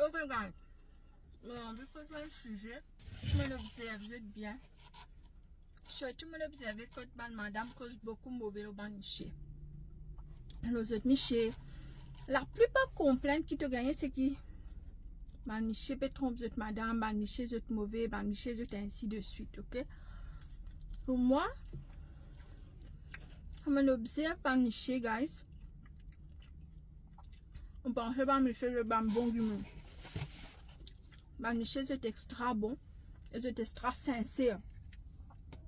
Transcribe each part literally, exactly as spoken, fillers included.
Ok, guys. Mo anvi pran enn size. Mo obzerv zot bien. Sirtou mo obzerve kot bann madam koz boukou move lor bann misie. Lor zot misie. Laplipar konplint ki to gagne, se ki bann misie pe tronp zot madam, bann misie zot move, bann misie zot ensi de swit, ok? Pou mwa, mo obzerv bann misie, guys. Mo panse bann misie zot bann bon dimoun. Bann misie zot extra bon e zot extra sinser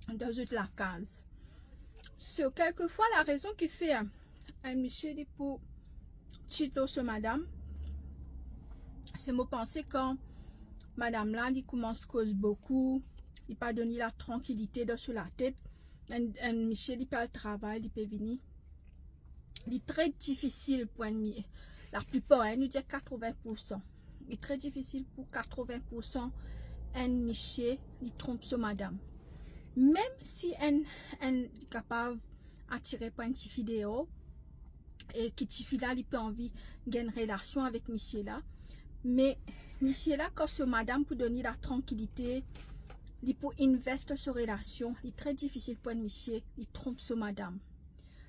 dan zot lakaz. So, kelkefwa, larezon ki fer enn misie li pou cheat lor so madam, se mo panse kan madam la, li koumans koz boukou, li pa donn li latrankilite dan so latet, enn, enn misie, li pe al travay, li pe vini. Li tre difisil pou enn mi-, laplipar, hein, nou dir katrovin poursan. Li tre difisil pou katrovin poursan enn misie li tronp so madam. Mem si enn, enn, li kapav atire pou enn tifi deor, e ki tifi la, li pe anvi gagn relasion avek misie la. Me misie la, kan so madam pou donn li latrankilite, li pou invest so relasion, li tre difisil pou enn misie li tronp so madam.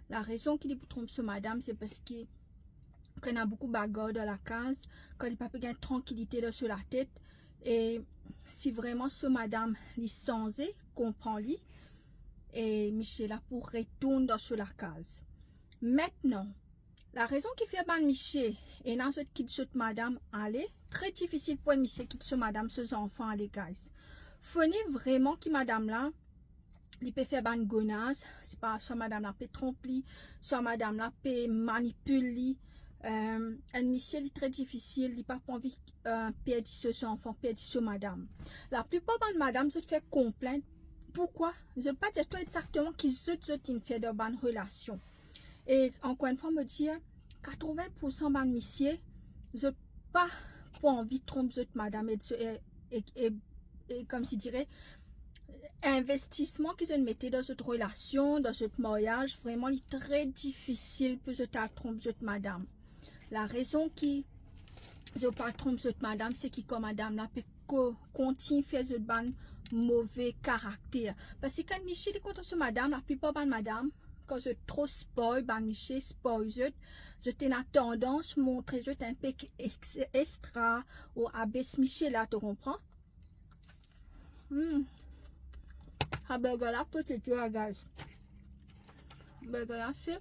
Larezon ki li pou tronp so madam, se parski kan ena boukou bagar dan lakaz, kan li pa pe gagn trankilite dan so latet, e si vreman so madam li sanze, konpran li, e misie la pou retourn dan so lakaz. Aster, larezon ki fer bann misie, ena zot kit zot madam ale, tre difisil pou enn misie kit so madam, so zanfan ale, guys. Fode vreman ki madam la, li pe fer bann gonaz, se pa swa madam la pe tronp li, swa madam la pe manipil li. Em, enn misie, li tre difisil, li pa pou anvi, eh, perdi so zanfan, perdi so madam. Laplipar bann madam, zot fer konplint. Poukwa? Zot pa dir twa exakteman ki zot, zot inn fer dan bann relasion. E ankor enn fwa, mo dir, katrovin poursan bann misie, zot pa pou anvi tronp zot madam e, e, e, e, e, koumsi dire, investisman ki zot mete dan zot relasion, dan zot maryaz, vreman li tre difisil pou zot al tronp zot madam. Larezon ki zot pa tronp zot madam, se ki kan madam la pe ko-, kontign fer zot bann move karakter. Parski kan misie li kontan so madam, laplipar bann madam, kan zot tro spoil, bann misie spoil zot, zot ena tandans montre zot inpe ex-, extra ou abes misie la, to konpran? Hmm. Sa burger la potato la, guys. Burger la se,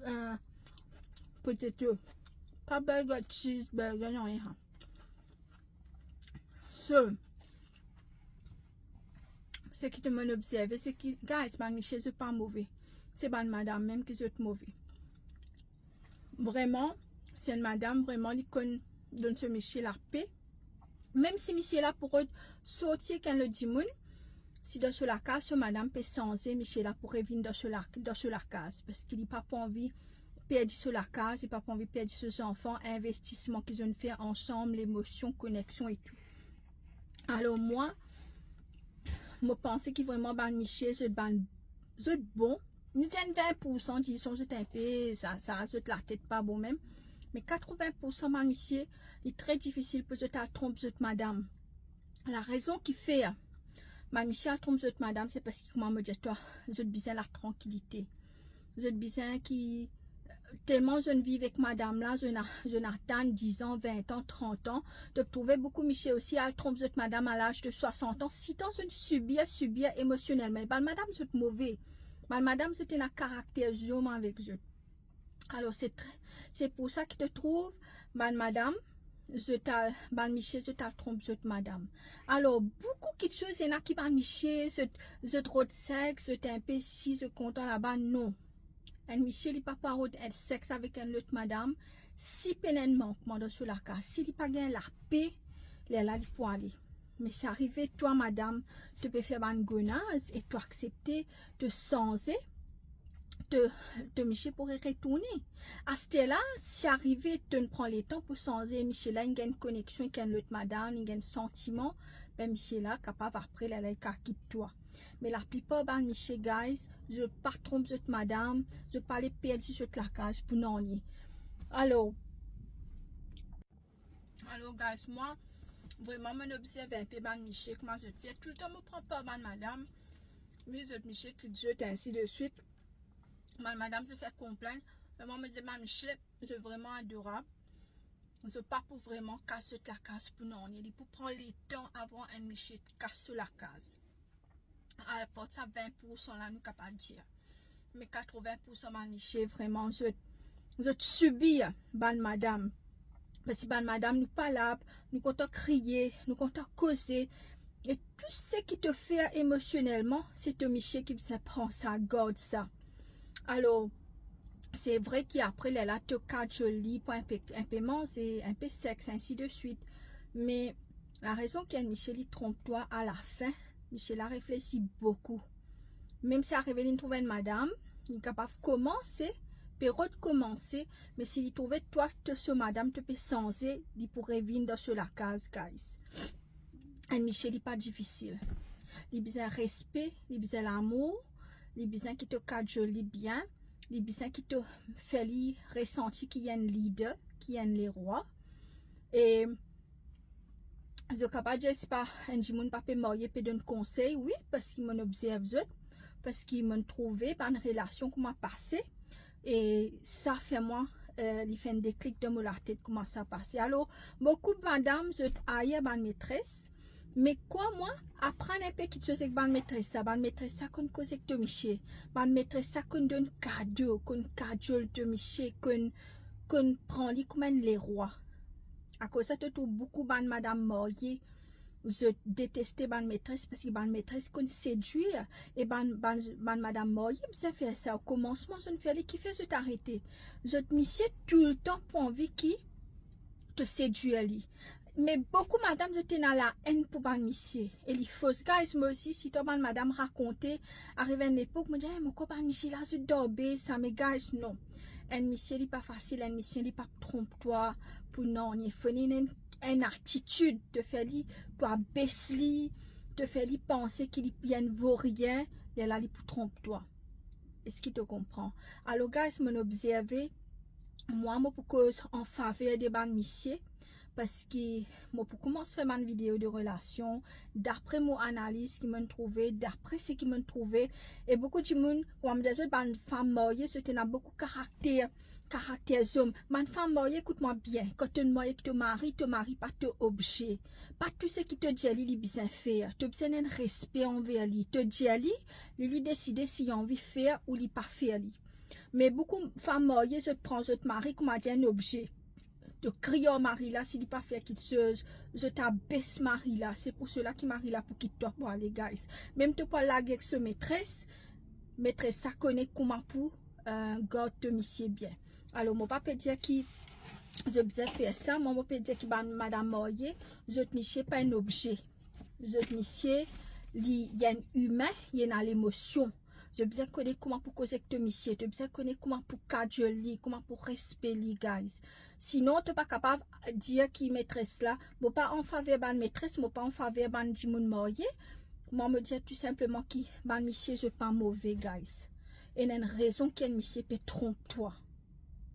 eh, potato. Pa burger, cheeseburger, non, hein. So, seki to mem obzerve, se ki, guys, bann misie zot pa move. Se bann madam mem ki zot move. Vreman, si enn madam, vreman, li konn donn so misie lape. Mem si misie la pou rod-, sorti ek enn lot dimoun, si dan so lakaz, so madam pe sanze, misie la pou revinn dan so la-, dan so lakaz, parski li pa pou anvi perdi so lakaz, li pa pou anvi perdi so zanfan, investisman ki zot inn fer ansam, lemosion, koneksion e tou. Alor mwa, mo panse ki vreman bann misie, zot bann, zot bon. Nou dir enn vin poursan, dizon, zot inpe, sa, sa, zot latet pa bon mem. Me katrovin poursan bann misie, li tre difisil pou zot al tronp zot madam. Larezon ki fer bann misie al tronp zot madam, se parski, kouma mo dir twa, zot bizin latrankilite. Zot bizin ki, telman zot inn viv ek madam la, zot inn a-, zot inn atann dizan, vintan, trantan. To trouve boukou misie osi al tronp zot madam a laz de swasant an, sitan zot inn sibir, sibir emosionelman. E bann madam zot move. Bann madam zot ena karakter zom avek zot. Alor, se tr-, se pou sa ki to trouv bann madam, zot al, bann misie, zot al tronp zot madam. Alor, boukou kiksoz, ena ki bann misie, zot, zot rod sex, zot inpe si, zot kontan laba, non. Enn misie, li pa pou rod enn sex avek enn lot madam, si pena enn mankman dan so lakaz, si li pa gagn lape, lerla li pou ale. Me si arive twa madam, to pe fer bann gonaz e to aksepte, to sanze, to, to misie pou re-, retourne. Aster la, si arive to inn pran letan pou sanze, misie la inn gagn koneksion ek enn lot madam, inn gagn santiman, be misie la kapav apre, lerla li kapav kit twa. Me laplipar bann misie, guys, zot pa tronp zot madam, zot pa le perdi zot lakaz pou nanye. Alor, Alor, guys, mwa, vreman, monn obzerv inpe bann misie, kouma zot fer. Toultan mo pran par bann madam, me zot misie kit zot, ensi de swit. Bann madam, zot fer konplinn. Me mwa, mo dir bann misie, zot vreman adorab. Zot pa pou vreman kas zot lakaz pou nanye. Li pou pran letan avan enn misie kas so lakaz. Apar sa vin poursan la, nou kapav dir. Me katrovin poursan bann misie, vreman, zot, zot sibir bann madam. Parski bann madam, nou palab, nou kontan kriye, nou kontan koze. E tou seki to fer emosionelman, se to misie ki bizin pran sa, gard sa. Alor, se vre ki apre, lerla to kajol li pou inpe, inpe manze, inpe sex, ensi de swit. Me larezon ki enn misie li tronp twa, alafin, misie la reflesi boukou. Mem si arive linn trouv enn madam, li kapav komanse, pe rekomanse, me si li trouve twa, to so madam, to pe sanze, li pou revinn dan so lakaz, guys. Enn misie li pa difisil. Li bizin respe, li bizin lamour, li bizin ki to kajol li bien, li bizin ki to fer li resanti ki li enn lider, ki li enn lerwa. E zot kapav dir, si pa enn dimoun pa pe marye pe donn konsey, wi, parski monn obzerv zot, parski monn trouve bann relasion kouma pase, e sa fer mwa, eh, li fer enn deklik dan mo latet kouma sa pase. Alor, boukou madam, zot air bann metres, me krwar mwa, aprann inpe kiksoz ek bann metres la. Bann metres la konn koz ek to misie. Bann metres la konn donn kado, konn kajol to misie, konn, konn pran li kouma enn lerwa. Akoz sa to trouv boukou bann madam marye, zot deteste bann metres, parski bann metres konn sedwir, e bann, bann, bann madam marye bizin fer sa. Okomansman zot fer li, kifer zot arete? Zot misie toultan pou anvi ki to sedwir li. Me boukou madam, zot ena laenn pou bann misie. E li fos, guys, mwa osi, si to bann madam rakonte, ariv enn lepok, mo dir, "Eh, mo krwar bann misie la, zot dan be sa," me guys, non. Enn misie, li pa fasil, enn misie, li pa tronp twa pou nanye. Fode ena enn, enn atitid, to fer li, to abes li, to fer li panse ki li, li enn vorien, lerla li pou tronp twa. Eski to konpran? Alor, guys, monn obzerve, mwa, mo pou koz an faver de bann misie, parski mo pou koumans fer bann video de relasion, dapre mo analiz ki monn trouve, dapre seki monn trouve, e boukou dimoun, kouma mo dir zot, bann fam marye, zot ena boukou karakter, karakter zom. Bann fam marye, ekout mwa bien, kan to marye ek to mari, to mari pa to obze. Pa tou seki to dir li, li bizin fer. To bizin enn respe anver li. To dir li, li, li deside si li anvi fer ou li pa fer li. Me boukou fam marye, zot pran zot mari kouma dir enn obze. To kriy ar mari la, si li pa fer kiksoz, zot abes mari la. Se pou sela ki mari la pou kit twa pou ale, guys. Mem to pou al lage ek so metres, metres la kone kouma pou, eh, gard to misie bien. Alor, mo pa pe dir ki zot bizin fer sa, mwa, mo pe dir ki bann madam marye, zot misie pa enn obze. Zot misie, li, li enn imin, li ena lemosion. Zot bizin kone kouma pou koz ek to misie, to bizin kone kouma pou kajol li, kouma pou respe li, guys. Sinon, to pa kapav dir ki metres la, mo pa an faver bann metres, mo pa an faver bann dimoun marye. Mwa, mo dir tou sinpleman ki bann misie, zot pa move, guys. Ena enn rezon ki enn misie pe tronp twa.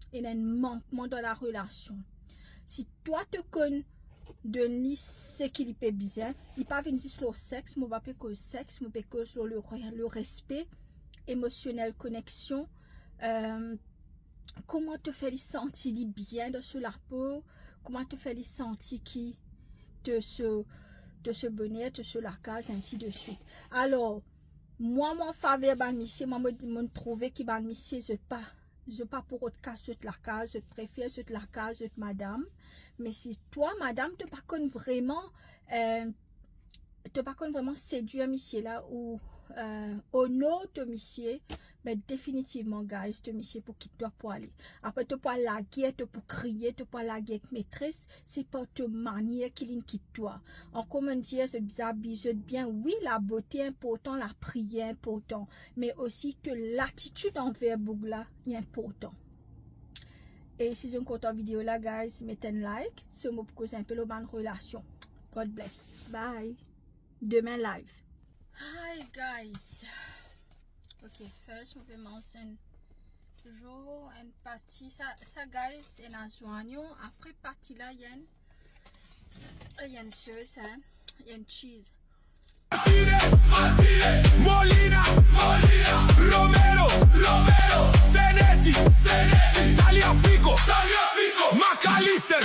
Ena enn mankman dan larelasion. Si twa to konn donn li seki li pe bizin, li pa vinn zis lor sex, mo pa pe koz sex, mo pe koz lor le, le respe, emosionel koneksion, eh, kouma to fer li santi li bien dan so lapo, kouma to fer li santi ki to so, to so boner, to so lakaz, ensi de swit. Alor, mwa, mo an faver bann misie, mwa, mo, monn trouve ki bann misie, zot pa, zot pa pou rod kas zot lakaz, zot prefer zot lakaz, zot madam. Me si twa, madam, to pa konn vreman, eh, to pa konn vreman sedwir misie la ou, eh, onor to misie, be definitivman, guys, to misie pou kit twa pou ale. Apre, to pou al lager, to pou kriye, to pou al lager ek metres, se par to manier ki linn kit twa. Ankor monn dir, zot bizin abiy zot bien. Wi, labote inportan, lapriyer inportan, me osi to latitid anver boug la, li inportan. E si zot kontan video la, guys, met enn like. So, mo pou koz inpe lor bann relasion. God bless. Bye. Demin live. Hi, guys. Ok, first, mo pe manz enn, touzour enn pati. Sa, sa, guys, ena zwanyon. Apre pati la, enn, Il y a une sauce, hein. Il y a une cheese. Martinez, Martinez, Molina, Molina, Romero, Romero, Senesi, Senesi, Tagliafico, Tagliafico, McAllister,